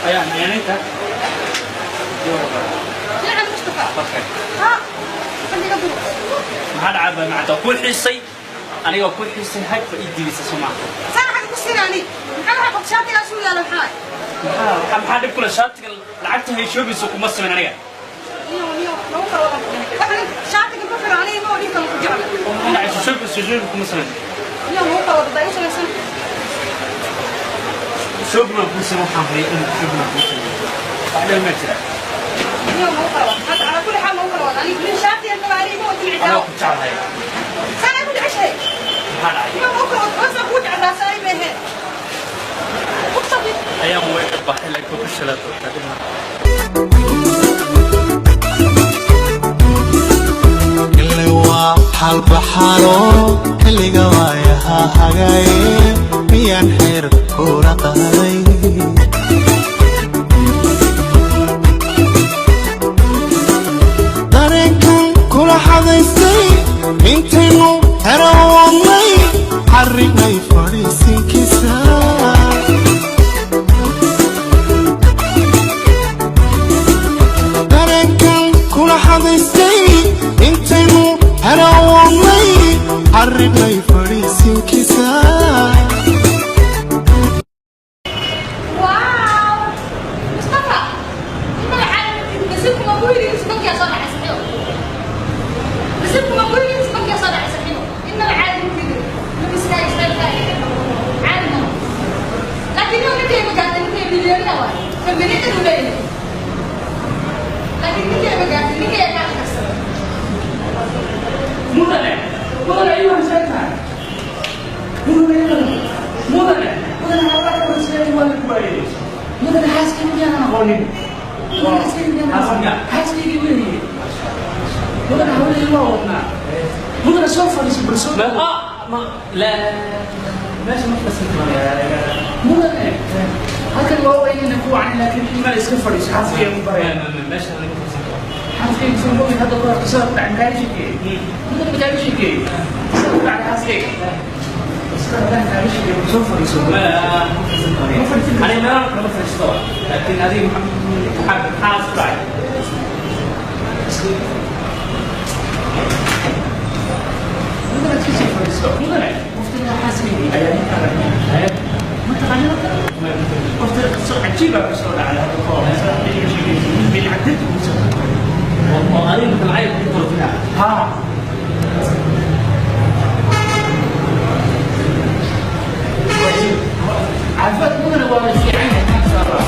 Ayaan ayaanta. Fiican Mustafa. Okay. Ha. Xilliga duru. Maxaa dhacay macda ku xiisay? Aniga ku xiisay hagba ii diidaysa Soomaa. Saan xag ku siinaani. Maxaa waxa qabta shaatiga suu yaala maxaa? Maxaa dhib kula shaatiga lacagta hayshoobiso kuma sameyn aniga. Niyo niyo lagu kala wadan. Waxaan shaatiga ku xiran aniga ma odin kala ku jecla. Lacagta shoobiso shoobi kuma sameyn. Niyo lagu kala wadan ay samaysan. Shoobi ma ku sameyn waxaan hayay in shoobi ma ku sameyn. Wax dheer ma jira. Niyo lagu kala wadan. Hadda ala kulli xaal lagu kala wadan. Aniga min shaatiga kala aniga ma odin Anaa cidaawo. ku jeclahay. Saan ku jeceshahay. Maxaa dhacay? Niyo lagu kala wadan. Bas ku jeclaa saan bay ahayd. Mustafa. Ayaan way baxay laakiin ku shalaad oo tadina. Ilay waa xalbaxalo xilliga waayaha hagaye miyaan xeer kula qaaday dareenkan kula xadaystay intaynu xero wadnay xarrinay fadhiisinkiisa dareenkan kula xadaystay intaynu xero wadnay xarrinay fadhiisinkiisa. Wow! Mustafa! Inta waxaa nasiibku ma ku yidhi isbankiyaa soo dhacay saxibo. Nasiibku ma ku yidhi isbankiyaa soo dhacay saxibo. Innaba caadi ma tidhi. Labiskaaga stylekaaga caadi ma. Laakiin niyo ninkay magaatay ninkay milyooniya waay. Kambani dhan uu leeyahay. Laakiin ninkay magaatay ninkay kaa karsaday. Mudane, mudane ayuu haysantahay. Mudane, mudane, mudane hawlaha ka horseeday waa lagu waayay. Mudane xaaskayga miyaanan aqoonin? Mudane xaaskayga miyaanan aqoonin? Xaaskaygii weeye. Mudane hawlahii waa wadnaa. Mudane soo fadhiiso bal soo Ma ma la meesha ma fadhiisan karo. Mudane halkan waa waynayna ku wacnay laakiin in meel iska fadhiiso xaaskayga ku baraya. Meesha laga fadhiisan karo. Xaaskayga soo mogi hadda kahor qisada ku dhacay makaaga sheekeeyey. Mudane makaaga sheekeeyey. Qisada ku dhacday xaaskayga. Qisada haddaan kaaga sheekeeyo soo fadhiiso. Ma fadhiisan karo. Ma fadhiisan karo. Aniga meelaha kama fadhiisto. Laakiin adiga maxaa maxaa isku dhacay? Mudane iska soo fadhiiso. Mudane qoftan waa xaaskaygii ayaa ninkaa rabnaa. Ma taqaanid halkan? Qofta qiso cajiib ah kusoo dhacday hadda ka hor. Qisada hadda iga sheekaysa. Mid bay lacag darti ugu soo dhacday. Oo adiga marka lacag ku kortina. Haa. Caafimaadka mudane waa fiican yahay, maasha Allah.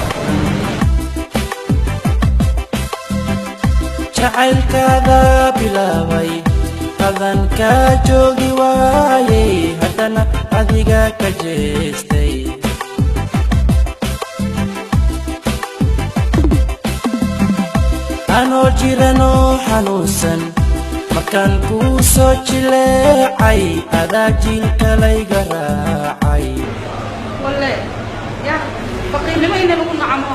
Jacaylkaada bilaabay adankaa joogi waayey haddana adiga ka jeestay anoo jiranoo xanuunsan markaan kuu soo jileecay adaa jiilkalayga raacay. Walle ya faqiirnimo in lagu naco ma aho.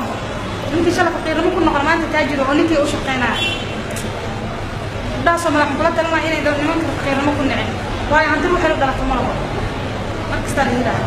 Ninkii shalay faqiirnimo ku noqon maanta taajiro oo ninkii u shaqeynaya. Gabdhaha Soomaaliya waxaan kula talinaya inay nimanka faqiirnimo ku nicin. Waayo hanti ruuxay u dhalato ma laho. Mar kastaa la yidhaaha.